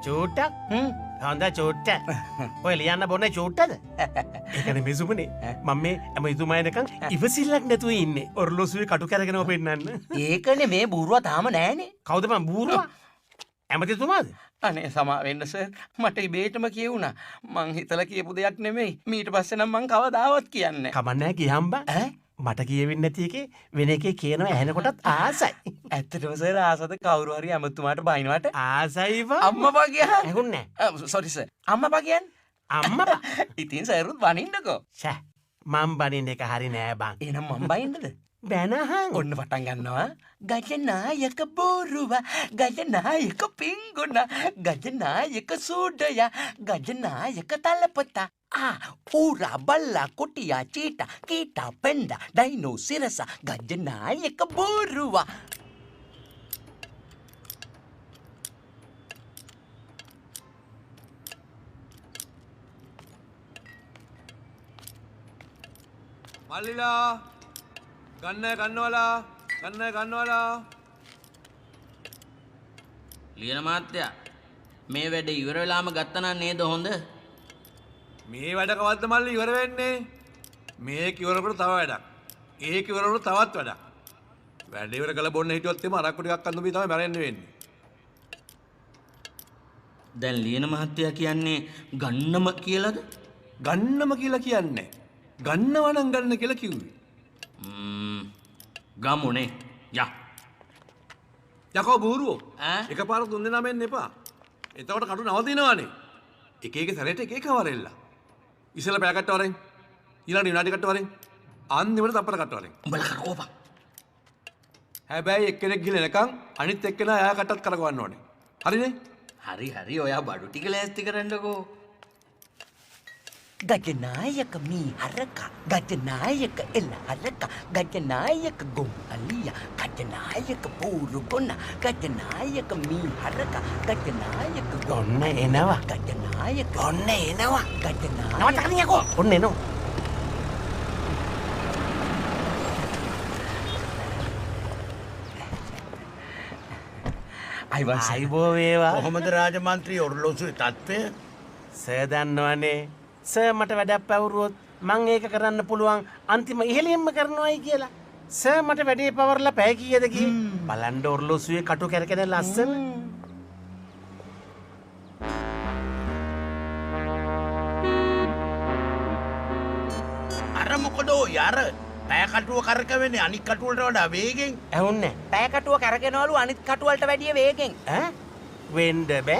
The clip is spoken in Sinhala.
චූට්ටක්? හොඳ චූට්ට. ඔය ලියන්න බොන්නේ චූට්ටද? ඒ කියන්නේ මේ සුමනේ මම මේ ඇමතිතුමා එනකන් ඉවසිල්ලක් නැතුව ඉන්නේ. ඔරලෝසුවේ කටු කැරගෙනව පෙන්නන්න. ඒකනේ මේ බූරුවා තාම නෑනේ. කවුද බං බූරුවා? ඇමතිතුමාද? අනේ සමා වෙන්න සර්, මට ඉබේටම කියුණා. මං හිතලා කියපු දෙයක් නෙමෙයි. මීට පස්සේ නම් මං කවදාවත් කියන්නේ නෑ. කමක් නෑ කියහම් බං. ඈ? මට කියවෙන්නේ නැති එකේ වෙන එකේ කියනවා ඇහෙනකොටත් ආසයි. ඇත්තටම සර් ආසද කවුරු හරි ඇමතුමාට බයිනවට? ආසයි බං. අම්මපා කියහන්. ඇහුන්නේ නෑ. Sorry sir. අම්මපා කියන්නේ? අම්මපා. ඉතින් සරුත් බනින්නකෝ. ෂෑ මං බනින්න එක හරි නෑ බං. එහෙනම් මං බයින්නද? බැනහන්. ඔන්න පටන් ගන්නවා. ගජනායක බෝරුවා, ගජනායක පිංගුණා, ගජනායක සූඩයා, ගජනායක තලපතා. ආ ඌරා බල්ලා කොටියා චීටා කීටා පෙන්ඩා ඩයිනෝ සිරසා ගජනායක බෝරුවා. මල්ලිලා ගන්න ගන්නවලා ගන්න ගන්නවලා. ලියන මාත්‍යා මේ වැඩ ඉවර වෙලාම ගත්තා නම් නේද හොඳ? මේ වැඩ කවද්ද මල්ලි ඉවර වෙන්නේ? මේක ඉවර කරනකොට තව වැඩක්. ඒක ඉවර කරනකොට තවත් වැඩක්. වැඩ ඉවර කරලා බොන්න හිටියොත් එimhe අරක්කු ටිකක් අඳුම බී තමයි මැරෙන්න වෙන්නේ. දැන් ලියන මහත්තයා කියන්නේ ගන්නම කියලාද? ගන්නම කියලා කියන්නේ. ගන්නව නම් ගන්න කියලා කිව්වේ. ගමුනේ. යා. යකෝ බූරුවෝ. ඈ? එකපාර තුන් දෙනාම එන්න එපා. එතකොට කටු නවතිනවනේ. එක එක සැරේට එක එක වරෙල්ල. ඉස්සෙල්ලා පැය කට්ට වරෙන්. ඊළඟට විනාඩි කට්ට වරෙන්. අන්තිමට තප්පර කට්ට වරෙන්. උඹලා කරකෝපන්. හැබැයි එක්කෙනෙක් ගිහලා එනකන් අනිත් එක්කෙනා එයා කට්ටත් කරකවන්න ඕනේ. හරිනේ? හරි හරි ඔයා බඩු ටික ලෑස්ති කරන්නකෝ. ගජනායක මී හරකා, ගජනායක එල හරකා, ගජනායක ගොම් අලියා, ගජනායක බූරු ගොනා, ගජනායක මී හරකා, ගජනායක ගොම් ඔන්න එනවා. ගජනායක ඔන්න එනවා. ගජනායක නවත්තන්න යකෝ. ඔන්න එනවා. අයිබෝන් සර්. අයිබෝ වේවා. කොහොමද රාජමන්ත්‍රී ඔරලෝසුවේ තත්ත්වය? සර් දන්නවනේ සර් මට වැඩක් පැවරුවොත් මං ඒක කරන්න පුළුවන් අන්තිම ඉහළින්ම කරනවායි කියලා. සර් මට වැඩේ පවරලා පැය කීයද ගියේ? බලන්න ඔරලෝසුවේ කටු කැරකෙන ලස්සන. අර මොකද ඔය අර පැය කටුව කරකවෙන්නේ අනික් කටු වලට වඩා වේගෙන්? ඇහුන්නේ පැය කටුව කරගෙනවලු අනිත් කටු වලට වැඩිය වේගෙන්. ඈ? වෙන්න බෑ.